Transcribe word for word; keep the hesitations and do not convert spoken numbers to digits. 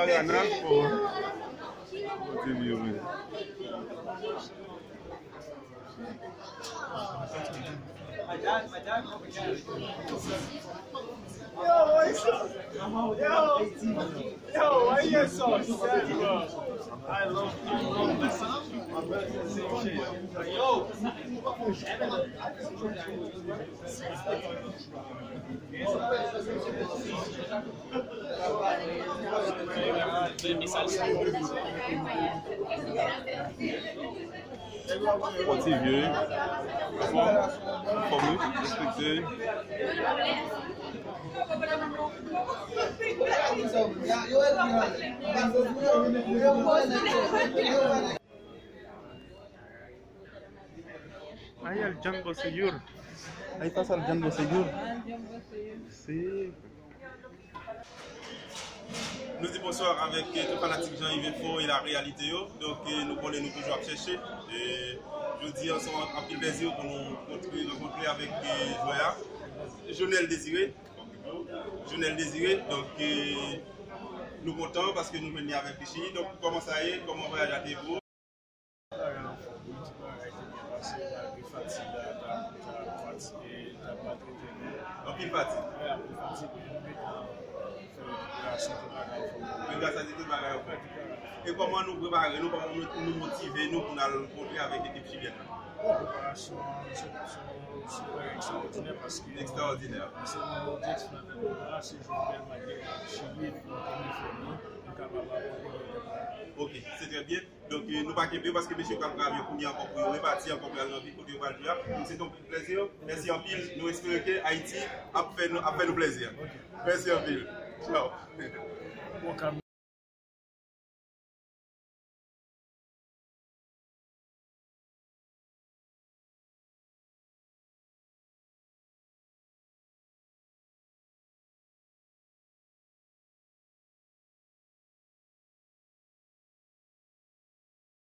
Mariana, oh. Bondye, wi, wi. Yo, why you so, yo, yo, why you so sad, bro? I love, I love this. My brother said same shit. Yo. Kontinye. Anfòm, anfòm, wi. Respekte. Ay, al Django Segur. Ay, pasa al Django Segur. Si. Nou di bonswa avèk, eh, tout fanatik Jean Yves Info e la reyalite yo. Donk, eh, nou konnen nou toujou ap chèche. E jodi a, se yon anpil plezi pou nou kontre, rankontre avèk, eh, jwè a. Jonel Désiré. Jonel Désiré. Donk, eh, nou kontan paske nou jwenn li avèk Richie. Donk, kòman sa ye? Kòman vwayaj la te ye pou ou? Bagay anfòm, wi, tout bagay te byen pase, malgre fatig la, t ap, t ap fatige, t ap maltrete nou. Anpil fatig. Wi, anpil fatig, wi, nou gentan fè rekiperasyon, tout bagay anfòm. Men gras a Dye, tout bagay anfòm. Wi, tout bagay anfòm. E kòman nou prepare nou, kòman nou, nou motive nou pou n al kontre avèk ekip chilyèn nan? Bon, preparasyon an, se, se, se yon bagay ekstraòdinè paske Ekstraòdinè. Se yon objektif nan tèt nou la, se jwe bèl match dèyè Chili, epi nou konn defèt nou, nou kapab apòte yon bèl match. Ok, se trè byen. Donk, eh, nou pa kenbe yo paske mesye yo pral travay kounye a ankò pou yo repati ankò pou y al nan vil kote yo pral jwe a. Donk, se te yon plèzi. Mèsi anpil. Nou espere ke Ayiti ap fè nou, ap fè nou plèzi. Mèsi anpil. Tchaw.